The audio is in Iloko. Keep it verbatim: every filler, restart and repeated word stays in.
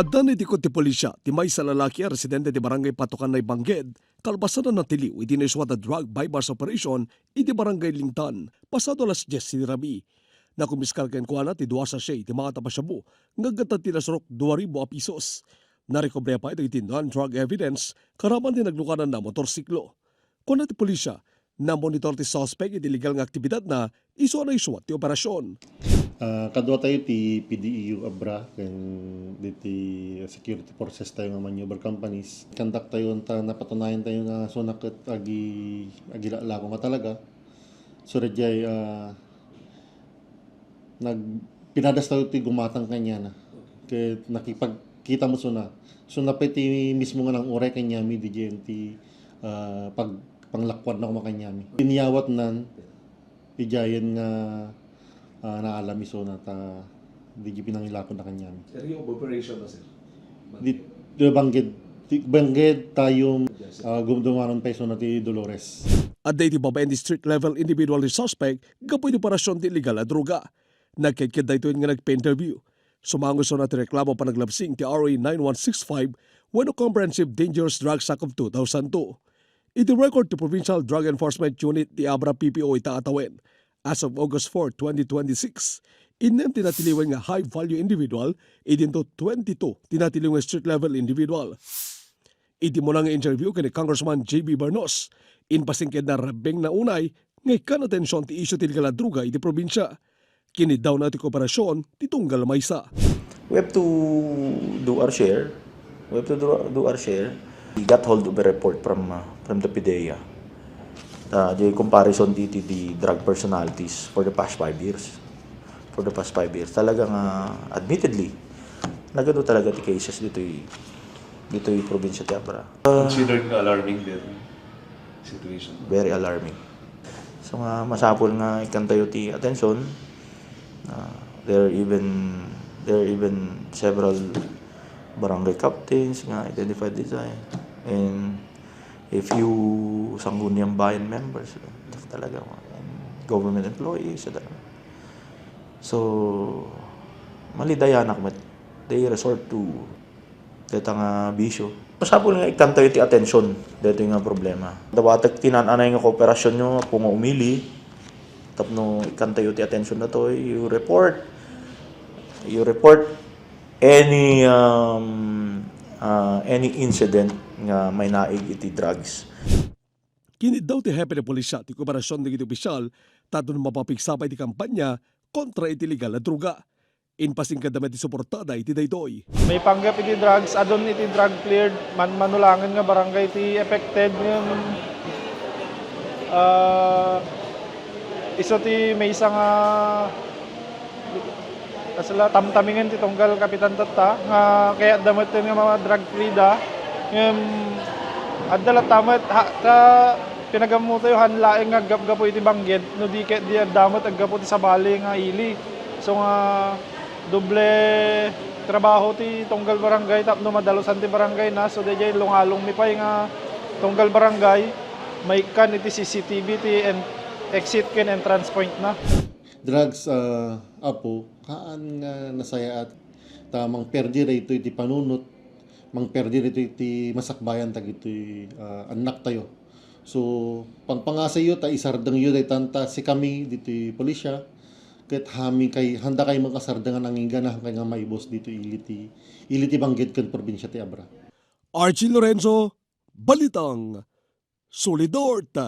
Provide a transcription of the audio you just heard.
Adda naitikod ti pulisya ti maysa a lalaki a residente ti Barangay Patukanay, Bangged, kalpasan a natiliw iti naisua a drug buy-bust operation iti Barangay Lingtan, pasado alas dies ti rabii. Nakumpiskar kenkuana ti dua sachet ti maatap a shabu nga aggatta ti nasurok dua ribu a pisos. Narekobrian pay dagiti non-drug evidence, karaman ti naglukanan a motorsiklo. Kuna ti pulisya, namonitor ti suspek iti illegal nga aktibidatna isu a naisua ti operasion. Ah, kadua tayo ti P D E U Abra ken diti security forces tayo nga maneuver companies. Conduct tayo ta napatunayan tayo nga isuna ket agi-, agilalago nga talaga. So, daydiay, ah, nag-, pinadas tayo ti gumatang kaniana. Ket nakipagkita met isuna. Isuna pay ti mismo nga nanguray kaniami diay enti, ah, pag-, panglakuanna koma kaniami. Inyawatnan, idiayen nga, ah, naalam isuna ta diay pinangilakodna kaniami. Area of operation na, sir? Di, di Bangged, di Bangged tayo, ah, gum-, dumanon pay isuna ti Dolores. Adda iti babaen ti street level individual ti suspect gapu iti operasion ti illegal a droga. Nagkedked daytoy nga nagpa-interview. Sumango isuna ti reklamo panaglabsing ti R A nine one six five wenno Comprehensive Dangerous Drugs Act of two thousand two. Iti record ti Provincial Drug Enforcement Unit ti Abra P P O ita a tawen, as of August four, twenty twenty-six, innem ti natiliwen nga high-value individual, idinto twenty-two ti natiliw nga street-level individual. Iti umuna nga interview ken ni Congressman J B Bernos, impasingked na rabii nga unay nga ikkan atension ti isyu ti illegal a droga iti probinsia. Kiniddawna ti kooperasion ti tunggal maysa. We have to do our share. We have to do, do our share. We got hold of a report from, uh, from the PDEA. Uh, the comparison dito the drug personalities for the past five years. For the past five years. Talagang, uh, admittedly, nagano talaga ti cases dito y-, dito y probinsya ti Abra. Uh, Considered nga alarming din situation. Very alarming. So nga, masapul nga ikkantayo ti atensyon. Ah, there are even, there are even several barangay captains nga identified dito, eh. And if you Sangguniang Bayan members, talaga, and government employees, et cetera. So, malidayanak met, they resort to deta nga bisyo. Masapul nga ikkantayo ti atensyon detoy nga problema. Dawatek ti naan-anay nga kooperasyonyo, Apo nga umili, tapno ikkantayo ti atensyon datoy, you report, you report any, um, uh, any incident nga mainaig iti drugs. Kiniddaw ti hepe ti pulisya ti kooperasion dagiti opisyal tapno mapapigsa pay ti kampanya kontra iti illegal a droga. Impasingkedda met ti suportada iti daytoy. Maipanggep iti drugs, adun iti drug cleared, man-, mano laengen nga barangay ti affected, ngem, ah, isu ti maysa nga, kasla, tamtamingen ti tunggal kapitan tatta, nga kayatda met nga ma-drug free da, ngem adda latta met, ha, ta pinagammotayo, han laeng nga aggapgapu iti Bangged, no di ket di adda met aggapu ti sabali nga ili. So nga, doble trabaho ti tunggal barangay tapno madalusan ti barangayna. So, daydiay lungalongmi pay nga tunggal barangay, maikkan iti C C T V ti en-, exit ken entrance pointna. Drugs, ah, Apo, haan nga nasayaat ta mangperdi daytoy ti panunot, mangperdi daytoy ti masakbayan dagitoy, ah, annaktayo. So, pangpangasayyo ta isardengyo daytan ta sikami ditoy pulisya, ket hami kay, handa kay makasardeng a nanginggana kay nga maibus ditoy ili ti, ili ti Bangged ken probinsya ti Abra. Archie Lorenzo, Balitang Solidort.